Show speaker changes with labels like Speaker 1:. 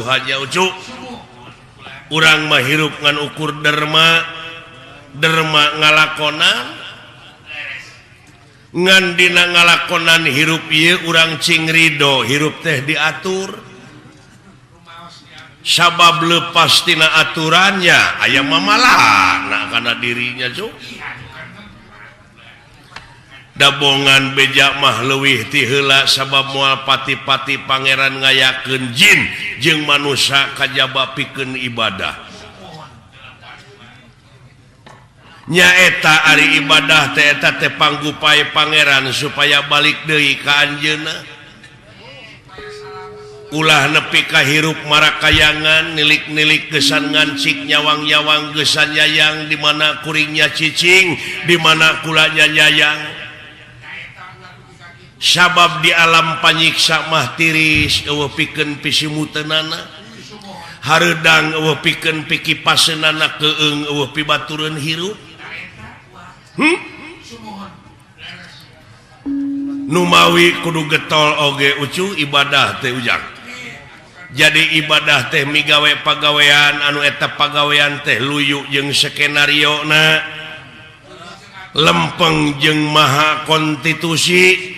Speaker 1: Haja Ucu urang mah hirup ngan ukur derma derma ngalakonan ngan dina ngalakonan hirup ieu urang cing ridho hirup teh diatur sabab lepas tina aturannya aya mamalana kana dirinya cuk. Dabongan beja mah leuwih ti heula sabab moal pati-pati pangeran ngayakeun jin jeung manusia kajaba pikeun ibadah. Nyaeta ari ibadah teh eta teh panggupai pangeran supaya balik deui ka anjeunna. Ulah nepi ka hirup marakayangan nilik-nilik gesan ngancik nyawang-nyawang gesan nyayang di mana kuringnya cicing di mana kulanya nyayang. Sabab di alam panyiksa mah tiris eueuh pikeun pisimuteunana hareudang eueuh pikeun pikipaseunana keung eueuh pibatureun hirup. Numawi kudu getol oge ucu ibadah teh ujang. Jadi ibadah teh migawe pagawean anu eta pagawean teh luyu jeung skenario na lempeng jeung maha konstitusi.